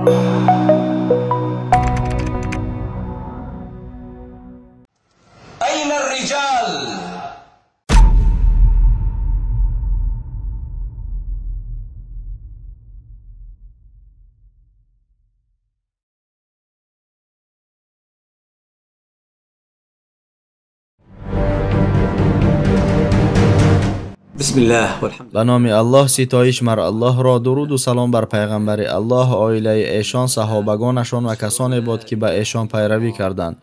أين الرجال؟ Ба номи Аллоҳ, ситоиш мар Аллоҳро, дуруду салом бар пайғамбари Аллоҳ, оилаи эшон, саҳобагонашон ва касоне буд, ки ба эшон пайравӣ карданд.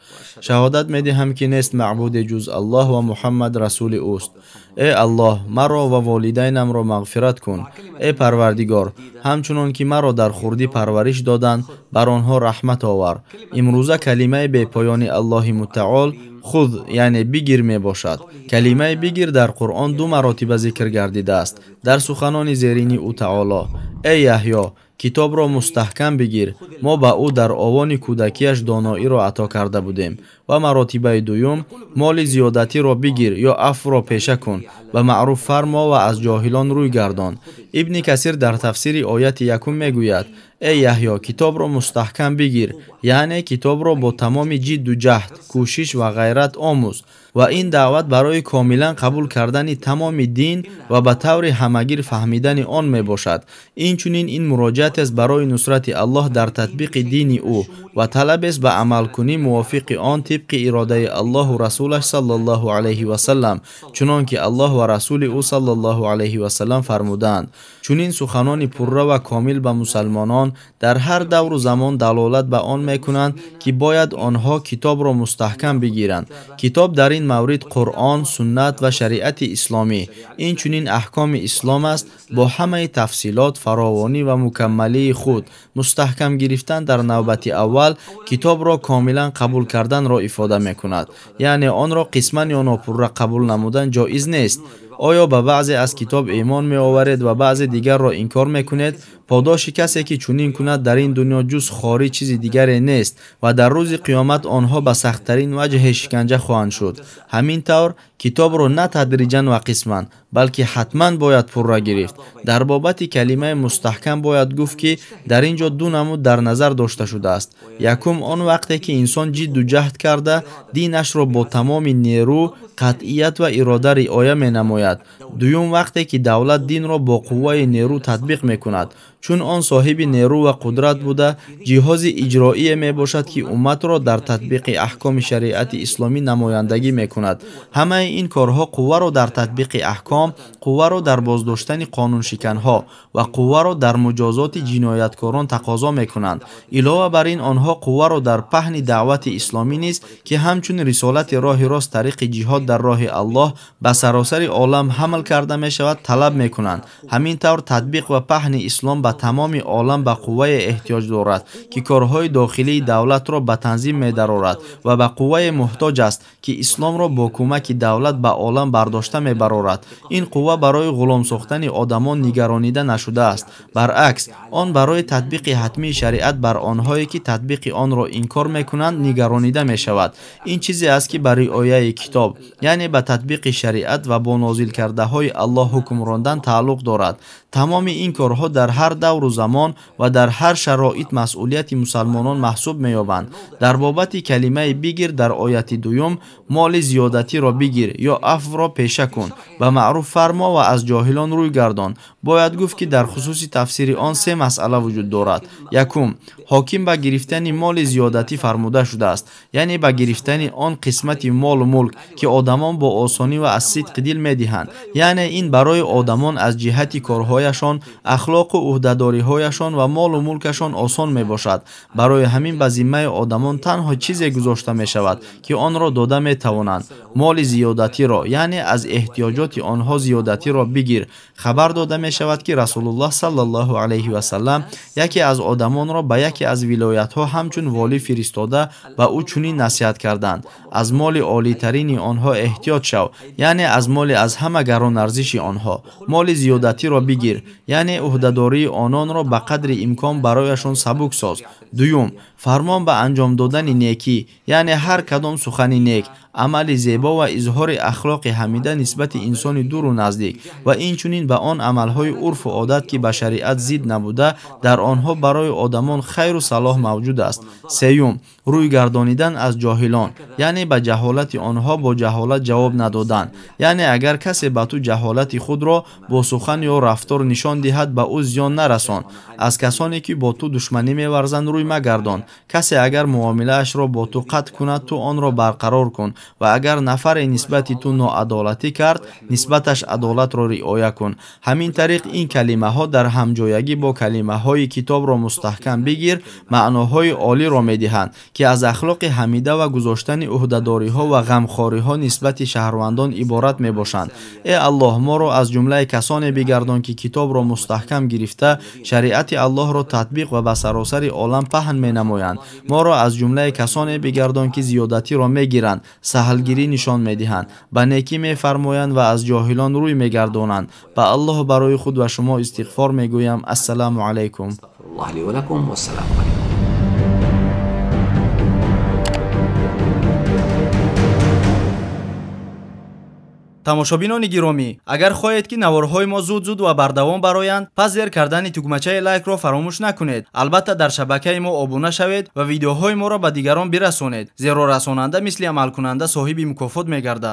Шаҳодат медиҳам, ки нест маъбуде ҷуз Аллоҳ ва Муҳаммад расули ӯст. Э Аллоҳ, маро ва волидайнамро мағфират кун. Э Парвардигор, ҳамчунон ки маро дар хурдӣ парвариш доданд, бар онҳо раҳмат овар. Имрӯза калимаи бепоёни Аллоҳи мутаол худ, яъне бигир мебошад. Калимаи бигир дар Қуръон ду маротиба зикр гардидааст дар суханони зерини ӯ таоло: Эй Яҳё, китобро мустаҳкам бигир, мо ба ӯ дар овони кӯдакияш доноиро ато карда будем. Ва маротибаи дуюм: моли зиёдатиро бигир ё афвро пеша кун, ба маъруф фармо ва аз ҷоҳилон рӯй гардон. Ибни Касир дар тафсири ояти якум мегӯяд: Эй Яҳё, китобро мустаҳкам бигир, яъне китобро бо тамоми ҷидду ҷаҳд, кӯшиш ва ғайрат омӯз. Ва ин даъват барои комилан қабул кардани тамоми дин ва ба таври ҳамагир фаҳмидани он мебошад. Инчунин ин муроҷиатест барои нусрати Аллоҳ дар татбиқи дини ӯ ва талабест ба амалкунӣ мувофиқи он тибқи иродаи Аллоҳу расулаш саллаллоҳу алайҳи васаллам, чунон ки Аллоҳ ва расули ӯ саллаллоҳу алайҳи васаллам фармудаанд. Чунин суханони пурра ва комил ба мусалмонон дар ҳар давру замон далолат ба он мекунанд, ки бояд онҳо китобро мустаҳкам бигиранд. Китоб дар ин маврид Қуръон, суннат ва шариати исломӣ, инчунин аҳкоми ислом аст бо ҳамаи тафсилот, фаровонӣ ва мукаммалии худ. Мустаҳкам гирифтан дар навбати аввал китобро комилан қабул карданро ифода мекунад, яъне онро қисман ё нопурра қабул намудан ҷоиз нест. Оё ба баъзе аз китоб имон меоваред ва баъзе дигарро инкор мекунед? Подоши касе, ки чунин кунад, дар ин дунё ҷуз хорӣ чизи дигаре нест ва дар рӯзи қиёмат онҳо ба сахттарин ваҷҳе шиканҷа хоҳанд шуд. Ҳамин тавр китобро на тадриҷан ва қисман, балки ҳатман бояд пурра гирифт. Дар бобати калимаи мустаҳкам бояд гуфт, ки дар ин ҷо ду намуд дар назар дошта шудааст. Якум, он вақте ки инсон ҷидду ҷаҳд карда динашро бо тамоми нерӯ, қатъият ва ирода риоя менамояд. Дуюм, вақте ки давлат динро бо қувваи нерӯ татбиқ мекунад, чун он соҳиби нерӯ ва қудрат буда ҷиҳози иҷроие мебошад, ки умматро дар татбиқи аҳкоми шариати исломӣ намояндагӣ мекунад. Ҳамаи ин корҳо қувваро дар татбиқи аҳком, қувваро дар боздоштани қонуншиканҳо ва қувваро дар муҷозоти ҷинояткорон тақозо мекунанд. Илова бар ин, онҳо қувваро дар паҳни даъвати исломӣ низ, ки ҳамчун рисолати роҳи рост тариқи ҷиҳод дар роҳи Аллоҳ ба саросари олам ҳамл карда мешавад, талаб мекунанд. Ҳамин тавр татбиқ ва паҳни ислом ба тамоми олам ба қуввае эҳтиёҷ дорад, ки корҳои дохилии давлатро ба танзим медарорад ва ба қуввае муҳтоҷ аст, ки исломро бо кӯмаки давлат ба олам бардошта мебарорад. Ин қувва барои ғулом сохтани одамон нигаронида нашудааст. Баръакс, он барои татбиқи ҳатмии шариат бар онҳое, ки татбиқи онро инкор мекунанд, нигаронида мешавад. Ин чизе аст, ки ба риояи китоб, яъне ба татбиқи шариат ва бо нозил кардаҳои Аллоҳ ҳукм рондан тааллуқ дорад. Тамоми ин корҳо дар ҳар давру замон ва дар ҳар шароит масъулияти мусалмонон маҳсуб меёбанд. Дар бобати калимаи бигир дар ояти дуюм, моли зиёдатиро бигир ё афвро пеша кун, ба маъруф фармо ва аз ҷоҳилон рӯй гардон. Бояд гуфт, ки дар хусуси тафсири он се масъала вуҷуд дорад. Якум, ҳоким ба гирифтани моли зиёдатӣ фармуда шудааст, яъне ба гирифтани он қисмати молу мулк, ки одамон бо осонӣ ва аз сидқи дил медиҳанд. Яъне ин барои одамон аз ҷиҳати корҳояшон, ахлоқу ӯҳдадориҳояшон ва молу мулкашон осон мебошад. Барои ҳамин ба зиммаи одамон танҳо чизе гузошта мешавад, ки онро дода метавонанд. Моли зиёдатиро, яъне аз эҳтиёҷоти онҳо зиёдатиро бигир. Хабар дода мешавад, ки Расулуллоҳ саллаллоҳу алайҳи васаллам яке аз одамонро ба яке аз вилоятҳо ҳамчун волӣ фиристода ба ӯ чунин насиҳат карданд: аз моли олитарини онҳо эҳтиёт шав, яъне аз моли аз ҳама гаронарзиши онҳо. Моли зиёдатиро бигир. бигир, яъне ӯҳдадории ононро ба қадри имкон барояшон сабук соз. Дуюм, фармон ба анҷом додани некӣ, яъне ҳар кадом сухани нек, амали зебо ва изҳори ахлоқи ҳамида нисбати инсони дуру наздик ва инчунин ба он амалҳои урфу одат, ки ба шариат зид набуда, дар онҳо барои одамон хайру салоҳ мавҷуд аст. Сеюм, рӯй гардонидан аз ҷоҳилон, яъне ба ҷаҳолати онҳо бо ҷаҳолат ҷавоб надодан. Яъне агар касе ба ту ҷаҳолати худро бо сухан ё рафтор нишон диҳад, ба ӯ зиён нарасон. Аз касоне, ки бо ту душманӣ меварзанд, рӯй магардон. Касе агар муомилаашро бо ту қатъ кунад, ту онро барқарор кун ва агар нафаре нисбати ту ноадолатӣ кард, нисбаташ адолатро риоя кун. Ҳамин тариқ ин калимаҳо дар ҳамҷоягӣ бо калимаҳои китобро мустаҳкам бигир маъноҳои олиро медиҳанд, ки аз ахлоқи ҳамида ва гузоштани ӯҳдадориҳо ва ғамхориҳо нисбати шаҳрвандон иборат мебошанд. Э Аллоҳ, моро аз ҷумлаи касоне бигардон, ки китобро мустаҳкам гирифта, шариати Аллоҳро татбиқ ва ба саросари олам паҳн менамоянд. Моро аз ҷумлаи касоне бигардон, ки зиёдатиро мегиранд, саҳлгирӣ нишон медиҳанд, ба некӣ мефармоянд ва аз ҷоҳилон рӯй мегардонанд. Ба Аллоҳ барои худ ва шумо истиғфор мегӯям. Ассалому алайкум. Тамошобинони гиромӣ, агар хоҳед, ки наворҳои мо зуд-зуд ва бардавом бароянд, пас зер кардани тугмачаи лайкро фаромӯш накунед. Албатта дар шабакаи мо обуна шавед ва видеоҳои моро ба дигарон бирасонед, зеро расонанда мисли амалкунанда соҳиби мукофот мегардад.